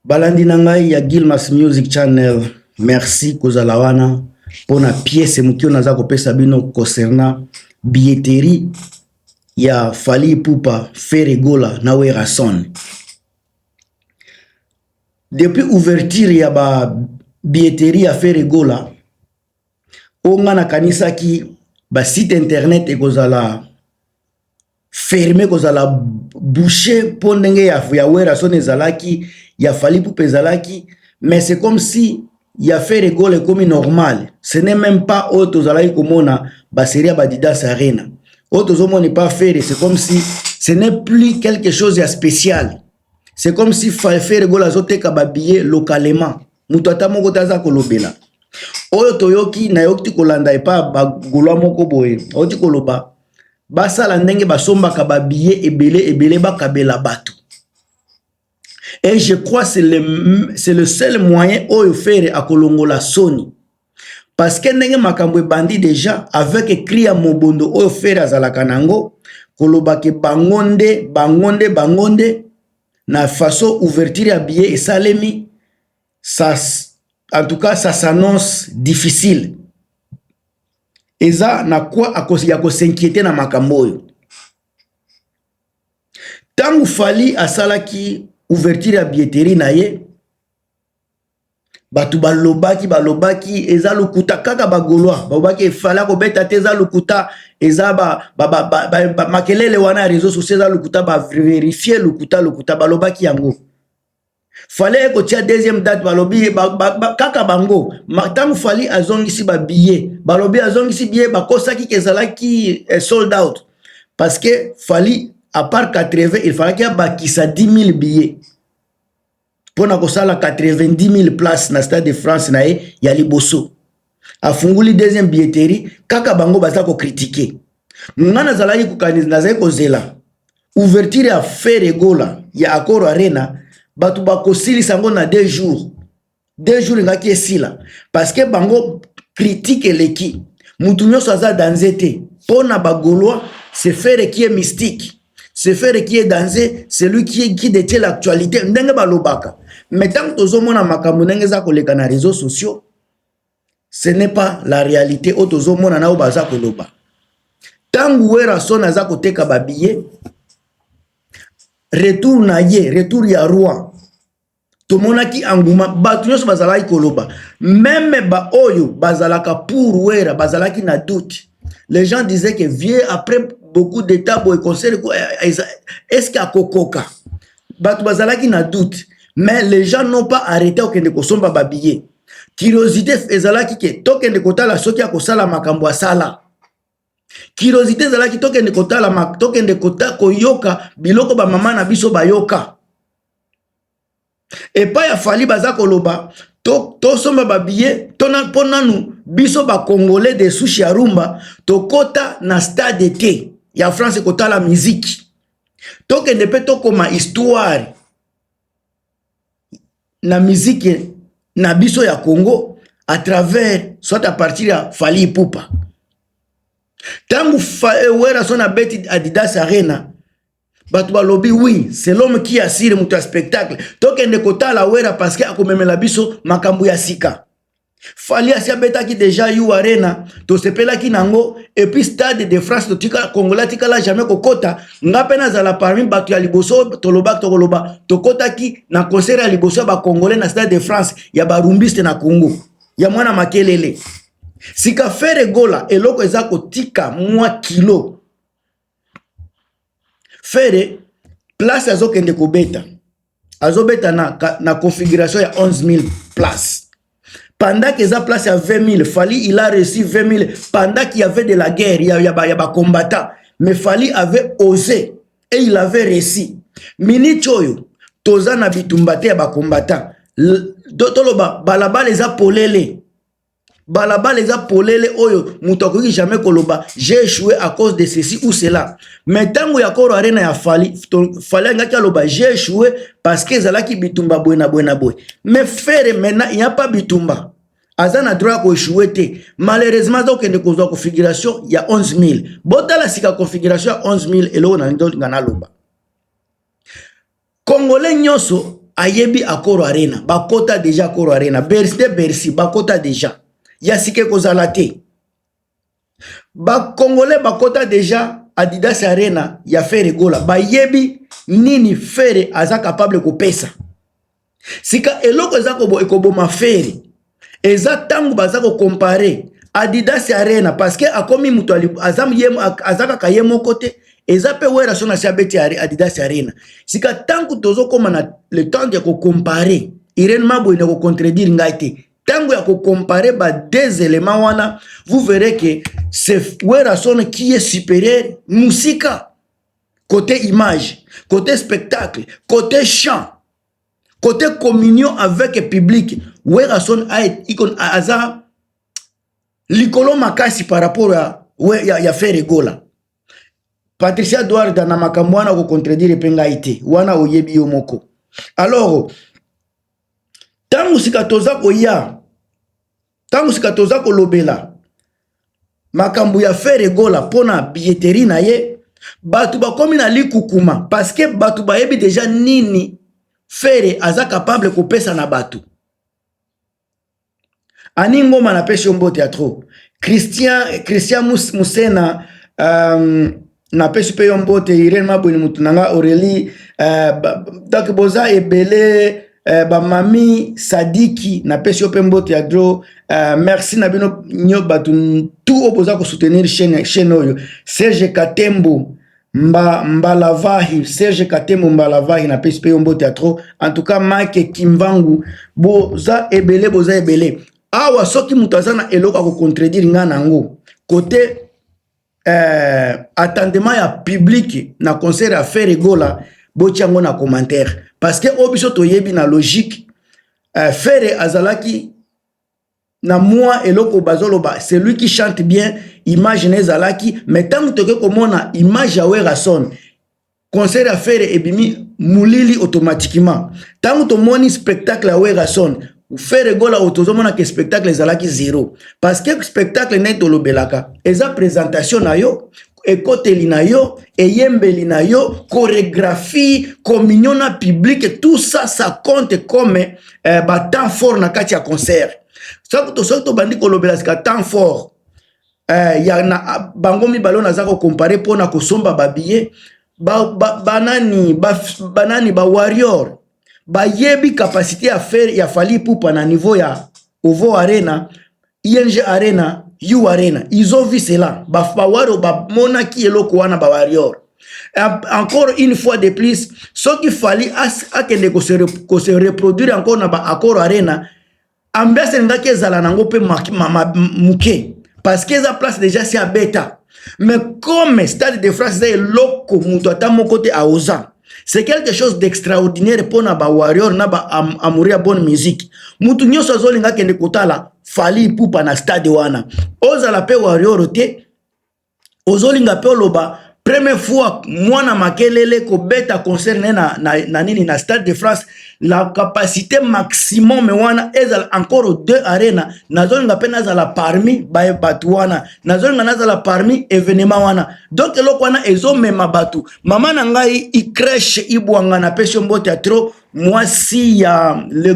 Balandi na ngai ya Gilmas Music Channel, merci kozala wana mpona pièce moke oyo naza kopesa bino concernant billetterie ya Fally Ipupa, Ferre Gola na Werrason. Depuis ouverture ya ba billetterie ya Ferre Gola, oyo nga nakanisaki ba site internet ekozala ferme, kozala bouché mpo ndenge ya Werrason ezalaki, ya Fally Ipupa ezalaki, mais c'est comme si ya Ferre Gola ekomi normal. Ce n'est même pas oyo tozalaki komona basérie ya baAdidas Arena. Oyo tozomona epa Ferre, c'est comme si ce n'est plus quelque chose ya spécial. C'est comme si Ferre Gola azoteka babillet localement, moto ata moko te aza kolobela. Oyo toyoki, nayoki kolanda epa bagaulois moko boye oti koloba basala ndenge basombaka babillet ebele ebele, bakabela bato. Et je crois c'est le seul moyen oyo Ferre akolongola soni, parce que ndenge makambo ebandi déjà avec cri ya mobondo oyo Ferre azalaka nango, kolobake bango nde, bango nde, bango nde, na façon ouverture ya billet esalemi, ça, en tout cas, ça s'annonce difficile. Eza na kwa ya kos'inquiéter na makambo oyo. Ntango Fally asalaki ouverture ya billetterie na ye, bato balobaki eza lokuta. Kaka bagaulois balobaki Fally akobeta te, eza lokuta, eza ba makelele wana ya réseau sociaux, eza lokuta, bavérifier, lokuta, lokuta. Balobaki yango. Fally ekotia deuxième date, balobi kaka bango. Ntango Fally azongisi babillet, balobi azongisi billet, bakosaki ke ezalaki sold out, parce que Fally, à part 80, il fallaki abakisa 10 000 billets mpona kosala 90 000 place na Stade de France na ye ya liboso. Afunguli deuxième billetterie, kaka bango baza kocritiquer. Nga nazalaki kokanisa, nazali kozela ouverture ya Ferre Gola ya Accor Arena, bato bakosilisa yango na 2 jours. 2 jours engaki esila, parce que bango critique eleki, mutu nyonso aza danse te. Mpo na bagaulois, c'est Ferre qui est mystique, c'est Ferre qui est danger, c'est lui qui détient l'actualité, ndenge balobaka. Mais ntango tozomona makambo ndenge eza koleka na réseaux sociaux, ce n'est pas la réalité oyo tozomona na oyo baza koloba. Ntango Werrason aza koteka babillet, retour na ye, retour ya roi, tomonaki enguma. Bato nyonso bazalaki koloba, même baoyo bazalaka pour Wera bazalaki na doute. Les gens disaient que vieux, après beaucoup d'état boye, concert, est-ce que akokoka? Bato bazalaki na doute, mais les gens n'ont pas arrêté okende kosomba babillet. Curiosité ezalaki ke tokende kotala soki akosala makambo asala. Curiosité ezalaki tokende kotala, tokende koyoka biloko bamama na biso bayoka. Epai ya Fally, baza koloba tosomba to babillet mpo nanu biso bacongolais de souche ya rumba tokɔta na stade te ya France kotala miziki, tokende mpe tokoma histoire na miziki na biso ya Congo à travers, soit à partir ya Fally Ipupa. Ntango Werrason abeti Adidas Arena, bato balobi: oui, c'est l'homme qui assure, moto ya spectacle, tokende kotala Wera parce que akomemela biso makambo ya sika. Fally asi abetaki déjà U Arena, tosepelaki nango, et puis Stade de France totika, Congolais atikala jamais kokota. Nga mpe nazala parmi bato ya liboso tolobaki, tokoloba tokotaki na concert ya liboso ya bacongolais na Stade de France, ya barumbiste na Congo, ya mwana makelele. Sika Ferre Gola, eloko eza kotika mwa kilo, Ferre place azokende kobeta, azobeta na configuration ya 11 000 place, pendant que eza place ya 20 000. Fally, il a reçu 20 000 pendant qu'il y avait de la guerre ya bacombattant, mais Fally avait osé et il avait réussi. Minute oyo toza na bitumba te ya bacombattant, toloba balabala eza polele, balabala eza polele, oyo moto akoki jamais koloba j'ai échoué à cause de ceci ou cela. Mais ntango ya Accor Arena ya Fally, Fally alingaki aloba j'ai échoué parce que ezalaki bitumba boye na boye na boye. Mais Ferre, maintenant il n'y a pas bitumba, aza na droit ya koéchouer te. Malheureusement, aza kokende kozwa configuration ya 11 000. Botala sika configuration ya 11 000. Eloko na ndolinga naloba, congolais nyonso Ayebi Accor Arena, bakota déjà Accor Arena, Bercy te, Bercy bakota déjà, ya sika ekozala te. Bacongolais bakota déjà Adidas Arena ya Ferre Gola, bayebi nini Ferre aza capable kopesa. Sika eloko eza ekoboma Ferre eza ntango baza kocomparer Adidas Arena, parce que akomi moto aza, aza kaka ye moko te, eza mpe Werrason asi abeti Adidas Arena. Sika ntango tozokóma na le temps ya kocomparer, Irene Mabwe na kocontredire ngai te, ntango ya kocomparer ba deux éléments wana, vous verrez que c'est Werrason qui est supérieur musika, côté image, côté spectacle, côté chant, côté communion avec public. Werrason aza likolo makasi par rapport ya Ferre Gola. Patricia Duarda, na makambo wana kocontredire mpe ngai te, wana oyebi yo moko. Alors ntango sika toza koya, ntango sika toza kolobela makambo ya Ferre Gola mpona billetterie na ye, bato bakomi na likukuma, parce que bato bayebi déjà nini Ferre aza capable kopesa na bato. Ani Ngoma, napesi yo mbote ya trop. Christian Musena, napesi mpe yo mbote. Irene Mabweni, mutu na nga, Aurélie, donc boza ebele. Bamami Sadiki, napesi yo mpe mbote ya trop. Merci na bino nyo bato tu oyo boza kosoutenir chaîne oyo. Serge Katembo Mbalavahi, Serge Katembo Mbalavahi, napesi mpe yo mbote ya trop. En tout cas, Mike Kimvangu, boza ebele, boza ebele awa. Soki moto aza na eloko akocontredire ngai nango côté attendement ya public na concert ya Ferre Gola, botia yango na commentaire, parce que oyo biso toyebi na logique, Ferre azalaki na mwa eloko bazoloba, celui qui chante bien, image na ezalaki. Mais ntango toke komona image ya Werrason, concert ya Ferre ebimi molili automatiquement. Ntango tomoni spectacle ya Werrason, Ferre Gola oyo tozomona ke spectacle ezalaki zéro, parce que spectacle ndenge tolobelaka eza présentation na yo, ekoteli na yo, eyembeli na yo, chorégraphie, communion na public, tout ça, ça compte comme batemps fort na kati ya concert. Soki tobandi kolobela sika temps fort ya na bango mibale oyo naza kocomparer mpona kosomba babillet, banani banani, bawarrior bayebi capacité ya Ferre, ya Fally Ipupa na niveau ya Ovo Arena, ING Arena, U Arena. Ils ont vu cela. Bawarrior bamonaki eloko wana, bawarrior. Encore une fois de plus, soki Fally akende kose reproduire encore na baAccor Arena, ambiance elingaki ezala nango mpe moke, parce que eza place déjà si abeta. Mais comme Stade de France eza eloko moto ata moko te aoza, c'est quelque chose d'extraordinaire mpona bawarrior na baamoureux ya bonne musique. Mutu nyonso azolinga akende kotala Fally Ipupa na stade wana, ozala mpe warrior te, ozolinga mpe oloba première fois mwana makelele kobeta concert na ye na nini, na Stade de France, la capacité maximum wana ezala encore deux arena. Nazolinga mpe nazala parmi bato wana, nazolinga nazala parmi événement wana. Donc eloko wana ezomema bato. Mama na ngai Icreshe Ibwanga, napesi yo mbote ya trop, mwasi ya le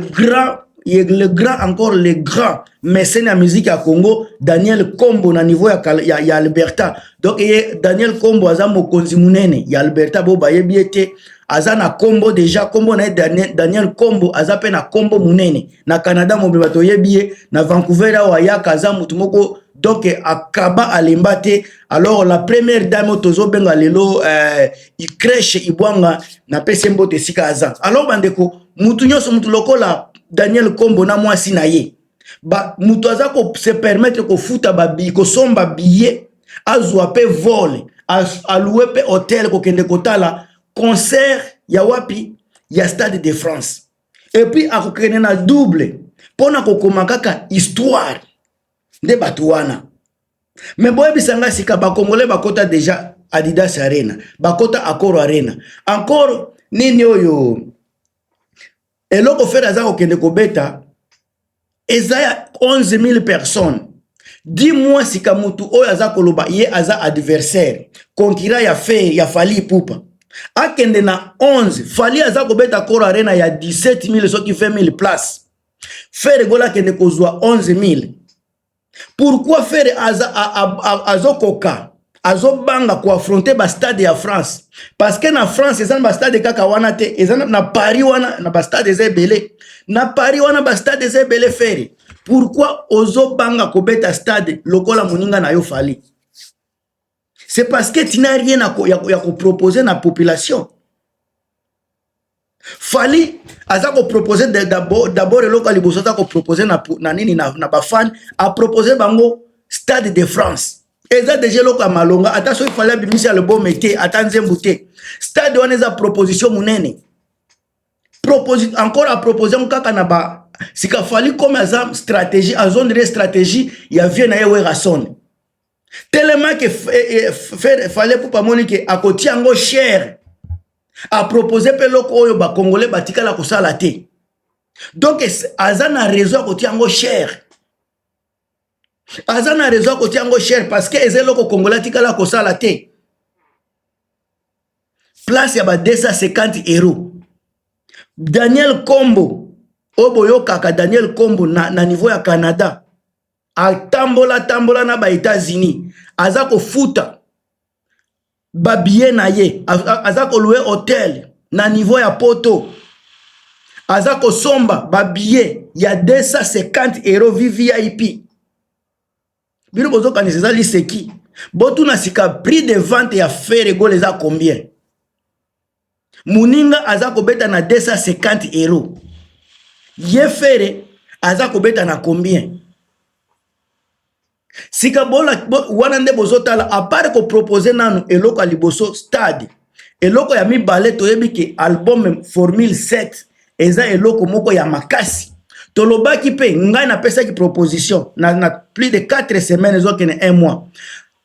grand, encore le grand mécène ya musique ya Congo, Daniel Kombo, na niveau ya Alberta. Donc ye Daniel Kombo aza mokonzi monene ya Alberta. Bo bayebi ye te, aza na kombo déjà, kombo na ye Daniel Kombo, aza mpe na kombo monene na Canada mobimba, toyebi ye na Vancouver awa ayaka, aza motu moko donc akaba alemba te. Alors la première dame oyo tozobenga lelo, Icreshe Ibwanga, napesi ye mbote esika aza. Alors bandeko, mutu nyonso, mutu lokola Daniel Kombo na mwasi na ye, mutu aza kose permettre kofuta babi, kosomba billet, azwa mpe vol, alouer mpe hotel, kokende kotala concert ya wapi? Ya Stade de France. Et puis akokende na double mpona kokoma kaka histoire nde bato wana. Me boyebisa nga sika, bakongolais bakota déjà Adidas Arena, bakota Accor Arena, encore nini oyo eloko Ferre aza kokende kobeta eza ya 11 000 personnes? Dis-moi sika, mutu oyo aza koloba ye aza adversaire, concurrent ya Ferre, ya Fally Ipupa. Akende na 11. Fally aza kobeta Accor Arena ya 17 000 soki 20 000 place. Ferre Gola akende kozwa 11 000. Pourquoi Ferre azokoka, azobanga koaffronter bastade ya France? Parce que na France eza na bastade kaka wana te, eza na Paris wana, na bastade eza ebele. Na Paris wana bastade eza ebele. Ferre, pourquoi ozobanga kobeta stade lokola moninga na yo Fally? C'est parce que tu n'as rien ya koproposer na population. Fally aza kopropose d'abord, eloko ya liboso aza kopropose na nini, na bafan, apropose bango Stade de France. Eza déjà eloko ya malonga. Ata soki Fally abimisi album te, ata nzembo te, stade wana eza proposition monene. Encore apropose yango kaka na ba sika. Fally, comme aza stratégie, azondire stratégie ya vieux na ye Werrason, tellement que Fally Ipupa amoni ke akotia yango cher, apropose mpe eloko oyo Bakongolais batikala kosala te. Donc aza na raison ya kotia yango cher, aza na raison ya kotia yango cher, parce que eza eloko Congolais atikala kosala te. Place ya ba 250 euro. Daniel Kombo oyo boyokaka, Daniel Kombo na niveau ya Canada, atambola tambola na ba États-Unis, aza kofuta babillet na ye, aza kolouer hotel na niveau ya Poto, aza kosomba babillet ya 250 euro VVIP. Bino bozokanisa eza liseki. Botuna sika prix de vente ya Ferre Gola eza combien. Moninga aza kobeta na 250 euro, ye Ferre aza kobeta na combien? Sika bola wana nde bozotala. À part kopropose nanu eloko ya liboso stade, eloko ya mibale, toyebi ke album Formule 7 eza eloko moko ya makasi. Tolobaki mpe, ngai napesaki proposition na plus de 4 semaines, ezokende 1 mois,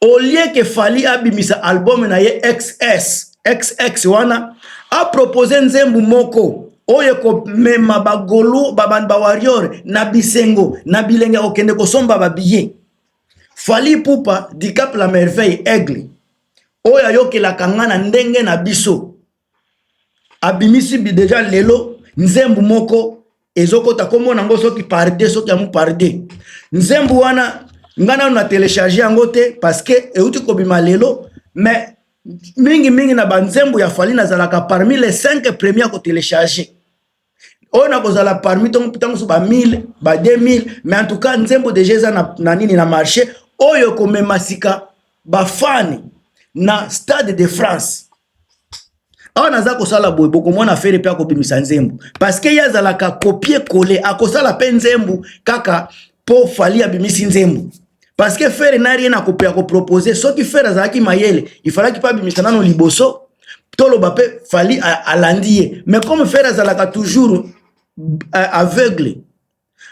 au lieu ke Fally abimisa album na ye XS XX wana, apropose nzembo moko oyo ekomema Bagaulois, bawarrior na bisengo na bilenge ya kokende kosomba babillet. Fally Ipupa, Dicap la Merveille, aigle oyo ayokelaka nga na ndenge na biso, abimisi déjà lelo nzembo moko ezokota, komona yango soki parde, soki yango parde. Nzembo wana ngai nano na télécharge yango te, parce que euti kobima lelo. Mais mingimingi na banzembo ya Fally, nazalaka parmi les 5 premiers kotélécharge. Oyo nakozala parmi ntango mosusu ba 1000, ba 2000. Mais en tout cas nzembo déjà eza na nini, na marché, oyo ekomema sika bafani na Stade de France. Awa naza kosala boye, bokomona Ferre mpe akobimisa nzembo, parce que ye azalaka copier-coller. Akosala mpe nzembo kaka mpo Fally abimisi nzembo, parce que Ferre na rien ya kopropose. Soki Ferre azalaki mayele, ifalaki mpe abimisa nano liboso, toloba mpe Fally alandi ye. Mais comme Ferre azalaka toujours aveugle,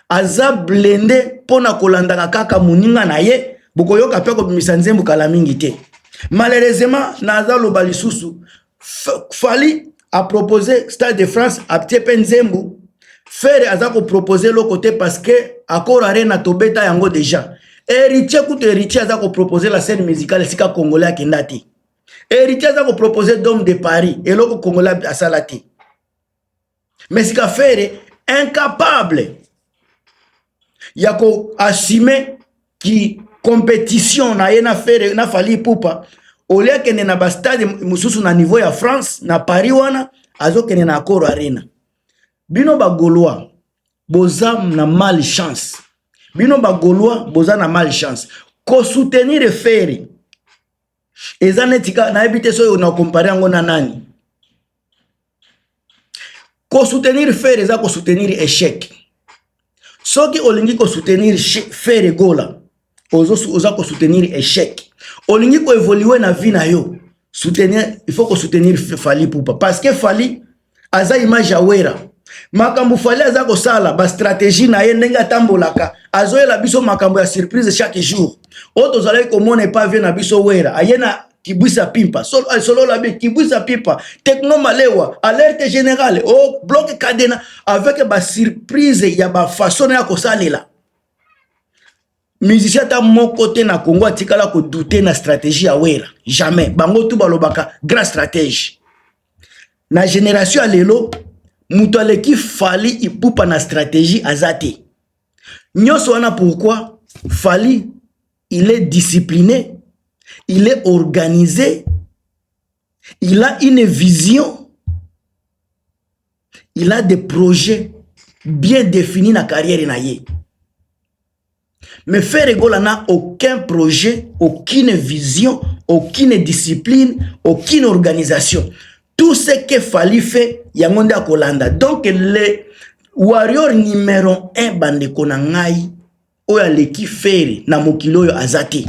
aza blindé mpo na kolandaka kaka moninga na ye, bokoyoka mpe kobimisa nzembo kala mingi te. Malheureusement, naza loba lisusu, Fally apropose Stade de France, atie mpe nzembo. Ferre aza kopropose eloko te, parce que Accor Arena tobeta yango déjà. Héritier kutu, Héritier aza kopropose la Scène Musicale, esika Congolais akenda te. Héritier aza kopropose Dôme de Paris, eloko Congolais asala te. Mais sika Ferre incapable ya koassume ki compétition na ye na Ferre, na Fally Ipupa. Olie akende na bastade mosusu na niveau ya France, na Paris wana, azokende na Accor Arena. Bino Bagaulois boza na malchance, bino Bagaulois boza na malchance. Kosoutenir Ferre eza neti, nayebi te soki na compare yango na nani. Kosoutenir Ferre eza kosoutenir échec. Soki olingi kosoutenir Ferre Gola, oza kosoutenir échec. Olingi koévolue na vie na yo, soutenir, il faut kosoutenir Fally Ipupa, parce que Fally aza image ya Wera. Makambo Fally aza kosala, bastratégie na ye, ndenge atambolaka, azoyela biso makambo ya surprise chaque jour. Oyo tozalaki komona epa vieux na biso Wera, aye na kibwisa pimpa, solola bi kibwisa pimpa, techno malewa, alerte générale o bloc cadena, avec basurprise ya bafaçon ya kosalela. Musicien ata moko te na Congo atikala kodouter na stratégie ya Wera, jamais. Bango tu balobaka grand stratège. Na génération ya lelo, moto aleki Fally Ipupa na stratégie aza te. Nyonso wana pourquoi? Fally, il est discipliné, il est organisé, il a une vision, il a des projets bien définis na carrière na ye. Mais Ferre Gola n'a aucun projet, aucune vision, aucune discipline, aucune organisation. Tout ce que Fally fait, yango nde akolanda. Donc le warrior numéro 1, bandeko na ngai, oyo aleki Ferre na mokili oyo aza te.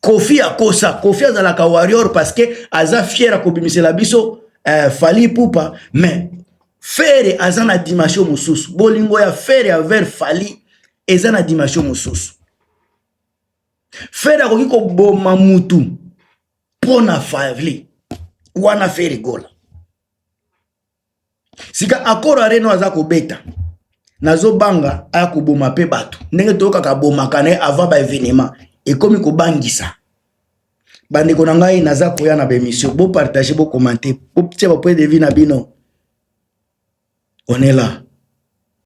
Koffi akosa. Koffi azalaka warrior parce que aza fier akobimisela biso Fally Ipupa, mais Ferre aza na dimension mosusu. Bolingo ya Ferre envers Fally eza na dimension mosusu. Ferre akoki koboma mutu mpo na Fally. Wana Ferre Gola. Sika Accor Arena aza kobeta, nazobanga aya koboma mpe bato ndenge toyokaka bomaka na ye avant baévénement. Ekomi kobangisa, bandeko na ngai. Naza koya na baémission, bopartage, bocommenter, botia bapoint de vue na bino. On est là.